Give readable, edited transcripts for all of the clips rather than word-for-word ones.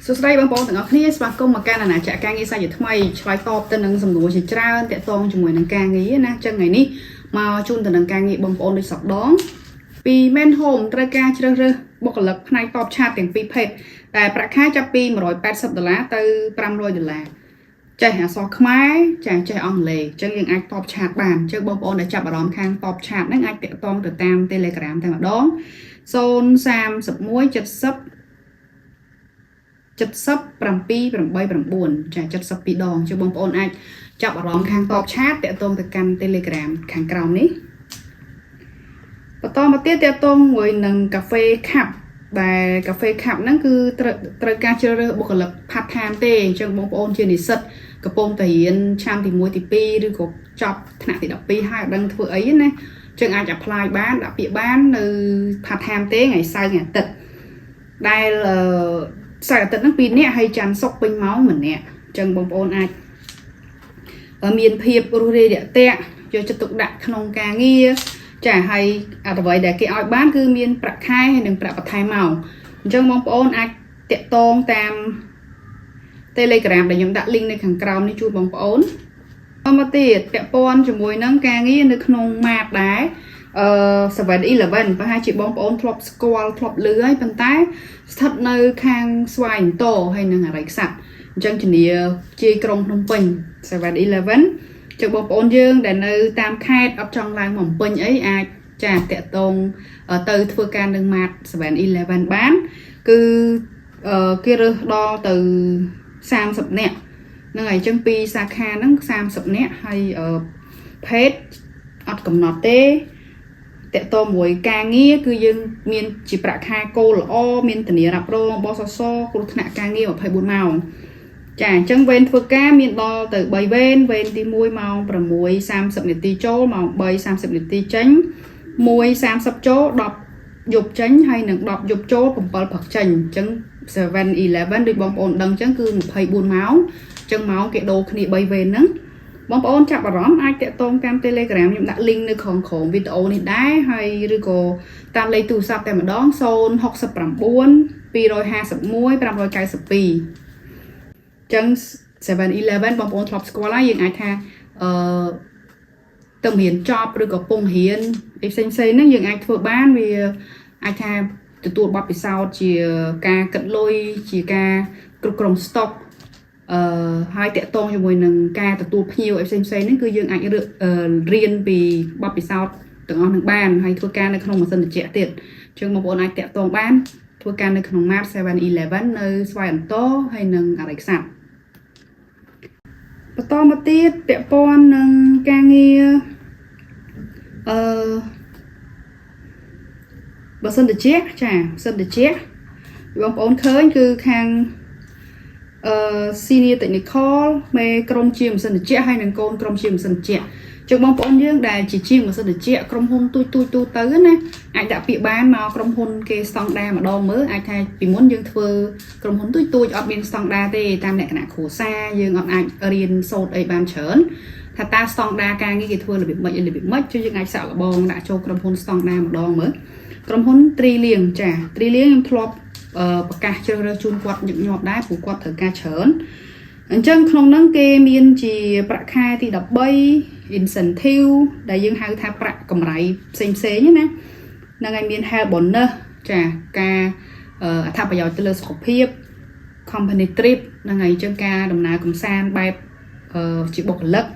សួស្តីបងប្អូនទាំងអស់គ្នាស្វាគមន៍មកកាន់អាណាចក្រការងារសាជាថ្មីឆ្លើយតបទៅនឹងសំណួរជាច្រើនតាក់ទងជាមួយនឹងការងារណាចឹងថ្ងៃនេះមកជូនទៅនឹងការងារបងប្អូនដូចសពដងពី Men Home ត្រូវការជ្រើសរើសបុគ្គលិកផ្នែកតប chat ទាំងពីរភេទដែលប្រាក់ខែចាប់ពី180ដុល្លារទៅ500ដុល្លារចេះអក្សរខ្មែរចាចេះអង់គ្លេសអញ្ចឹងយើងអាចតប chat បានអញ្ចឹងបងប្អូនដែលចាប់អារម្មណ៍ខាងតប chat ហ្នឹងអាចតាក់ទងទៅតាម Telegram តែម្ដង031 70 7789ចា72ដងជឿបងប្អូនអាចចាប់អារម្មណ៍ខាងតប chat តាក់ទងទៅកាន់ Telegram ខាងក្រោមនេះបន្តមកទៀតតាក់ទងមួយនឹងកាហ្វេខាប់ដែលកាហ្វេខាប់ហ្នឹងគឺត្រូវត្រូវការជ្រើសរើសបុគ្គលិក part time ទេអញ្ចឹងបងប្អូនជានិស្សិតកំពុងតែរៀនឆ្នាំទី1ទី2ឬក៏ចប់ថ្នាក់ទី12ហើយអត់ដឹងធ្វើអីណាអញ្ចឹងអាច apply បានដាក់ពាក្យបាននៅ part time ទេថ្ងៃសៅរ៍ថ្ងៃអាទិត្យដែលអឺ សៅរ៍អាទិត្យហ្នឹង2នាក់ហើយច័ន្ទសុក្រពេញម៉ោងម្នាក់អញ្ចឹងបងប្អូនអាចមានភាពរួសរាយរាក់ទាក់យកចិត្តទុកដាក់ក្នុងការងារចាហើយអត្ថប្រយោជន៍ដែលគេឲ្យបានគឺមានប្រាក់ខែហើយនិងប្រាក់បន្ថែមម៉ោងអញ្ចឹងបងប្អូនអាចតាក់ទងតាម Telegram ដែលខ្ញុំដាក់ link នៅខាងក្រោមនេះជួយបងប្អូនមកទៀតពាក់ព័ន្ធជាមួយនឹងការងារនៅក្នុង Mart ដែរអឺ7-Eleven ប្រហែលជាបងប្អូនធ្លាប់ស្គាល់ធ្លាប់ឮហើយប៉ុន្តែស្ថិតនៅខាងស្វាយអន្តរហើយនិងអរិយក្សត្រអញ្ចឹងធានាជាយក្រុងភ្នំពេញ 7-Eleven ចឹងបងប្អូនយើងដែលនៅតាមខេត្តអត់ចង់ឡើងមកភ្នំពេញអីអាចចាតាក់ទងទៅធ្វើការនឹង Mart 7-Eleven បានគឺគេរើសដល់ទៅ30នាក់ហ្នឹងហើយអញ្ចឹងពីសាខាហ្នឹង30នាក់ហើយភេទអត់កំណត់ទេ តកតមួយការងារគឺយើងមានជាប្រាក់ខែគោលល្អមានធានារ៉ាប់រងបសសគ្រោះថ្នាក់ការងារ24ម៉ោងចាអញ្ចឹងវេនធ្វើការមានដល់ទៅ3វេនវេនទី1ម៉ោង6:30នាទីចូលម៉ោង3:30នាទីចេញ1:30ចូល10យប់ចេញហើយនឹង10យប់ចូល7ព្រឹកចេញអញ្ចឹង7 11ដូចបងប្អូនដឹងអញ្ចឹងគឺ24ម៉ោងអញ្ចឹងម៉ោងគេដូរគ្នា3វេនហ្នឹងបងប្អូនចាប់អារម្មណ៍អាចតាក់ទងតាម Telegram ខ្ញុំដាក់ link នៅខាងក្រោមវីដេអូនេះដែរហើយឬក៏តាមលេខទូរស័ព្ទតែម្ដង069 251 592ចឹង7-Eleven បងប្អូនធ្លាប់ស្គាល់ហើយយើងអាចថាអឺទៅរៀនចប់ឬក៏ពងរៀនអីផ្សេងផ្សេងហ្នឹងយើងអាចធ្វើបានវាអាចថាទទួលបទពិសោធន៍ជាការគិតលុយជាការគ្រប់គ្រង stock អឺហើយតាក់ទងជាមួយនឹងការទទួលភ្ញៀវអីផ្សេងផ្សេងហ្នឹងគឺយើងអាចរៀនពីបទពិសោធន៍ទាំងអស់នឹងបានហើយធ្វើការនៅក្នុងម៉ាស៊ីនត្រជាក់ទៀតអញ្ចឹងបងប្អូនអាចតាក់ទងបានធ្វើការនៅក្នុង Mart 7-Eleven នៅស្វាយអន្តរហើយនិងអរិយក្សត្របន្តមកទៀតពាក់ព័ន្ធនឹងការងារអឺបើសិនត្រជាក់ចាបើសិនត្រជាក់បងប្អូនឃើញគឺខាងអឺ senior technical មេក្រុមជាម៉ាស៊ីនត្រជាក់ហើយនិងកូនក្រុមជាម៉ាស៊ីនត្រជាក់ចឹងបងប្អូនយើងដែលជាជាងម៉ាស៊ីនត្រជាក់ក្រុមហ៊ុនទូចទូចទូទៅណាអាចដាក់ពាក្យបានមកក្រុមហ៊ុនគេស្តង់ដាម្ដងមើលអាចថាពីមុនយើងធ្វើក្រុមហ៊ុនទូចទូចអត់មានស្តង់ដាទេតាមលក្ខណៈគ្រួសារយើងអត់អាចរៀនសូត្រអីបានច្រើនថាតាស្តង់ដាការងារគេធ្វើរបៀបម៉េចរបៀបម៉េចជួយយើងអាចសាកល្បងដាក់ចូលក្រុមហ៊ុនស្តង់ដាម្ដងមើលក្រុមហ៊ុនត្រីលៀងចាត្រីលៀងខ្ញុំធ្លាប់ប្រកាសជ្រើសរើសជូនគាត់ញឹកញាប់ដែរព្រោះគាត់ត្រូវការច្រើនអញ្ចឹងក្នុងហ្នឹងគេមានជាប្រាក់ខែទី13 incentive ដែលយើងហៅថាប្រាក់កម្រៃផ្សេងផ្សេងណាហ្នឹងហើយមាន health bonus ចាការអត្ថប្រយោជន៍ទៅលើសុខភាព company trip ហ្នឹងហើយអញ្ចឹងការដំណើរកំសាន្តបែបជាបុគ្គលិក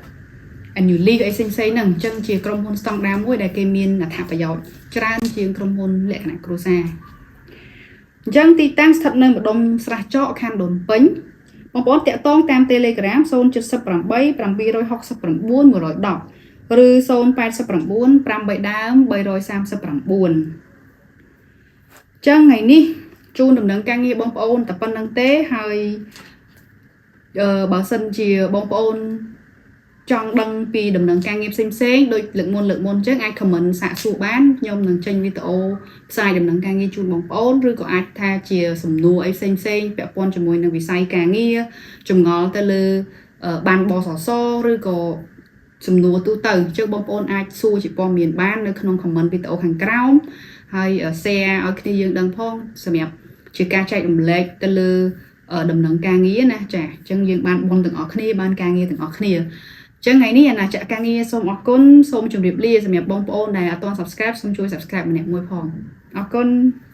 annual leave អីផ្សេងៗហ្នឹងអញ្ចឹងជាក្រុមហ៊ុនស្តង់ដារមួយដែលគេមានអត្ថប្រយោជន៍ច្រើនជាងក្រុមហ៊ុនលក្ខណៈគ្រួសារអញ្ចឹងទីតាំងស្ថិតនៅម្ដុំស្រះចកខណ្ឌដូនពេញបងប្អូនតាក់ទងតាម Telegram 078 769 110ឬ089 8ដើម339ចឹងថ្ងៃនេះជូនដំណឹងការងារបងប្អូនតែប៉ុណ្្នឹងទេហើយអឺបើសិនជាបងប្អូនចង់ដឹងពីដំណឹងការងារផ្សេងផ្សេងដូចលើកមុនលើកមុនអញ្ចឹងអាច comment សាកសួរបានខ្ញុំនឹងចេញវីដេអូផ្សាយដំណឹងការងារជូនបងប្អូនឬក៏អាចថាជាសំណួរអីផ្សេងផ្សេងពាក់ព័ន្ធជាមួយនឹងវិស័យការងារចម្ងល់ទៅលើបានបសសឬក៏សំណួរទូទៅអញ្ចឹងបងប្អូនអាចសួរជាព័ត៌មានបាននៅក្នុង comment វីដេអូខាងក្រោមហើយ share ឲ្យគ្នាយើងដឹងផងសម្រាប់ជាការចែករំលែកទៅលើ ដំណឹងការងារណាចាអញ្ចឹងយើងបានបុណ្យទាំងអស់គ្នាបានការងារទាំងអស់គ្នាអញ្ចឹងថ្ងៃនេះអាណាចក្រការងារសូមអរគុណសូមជម្រាបលាសម្រាប់បងប្អូនដែលអត់ទាន់ Subscribe សូមជួយ Subscribe ម្នាក់មួយផងអរគុណ។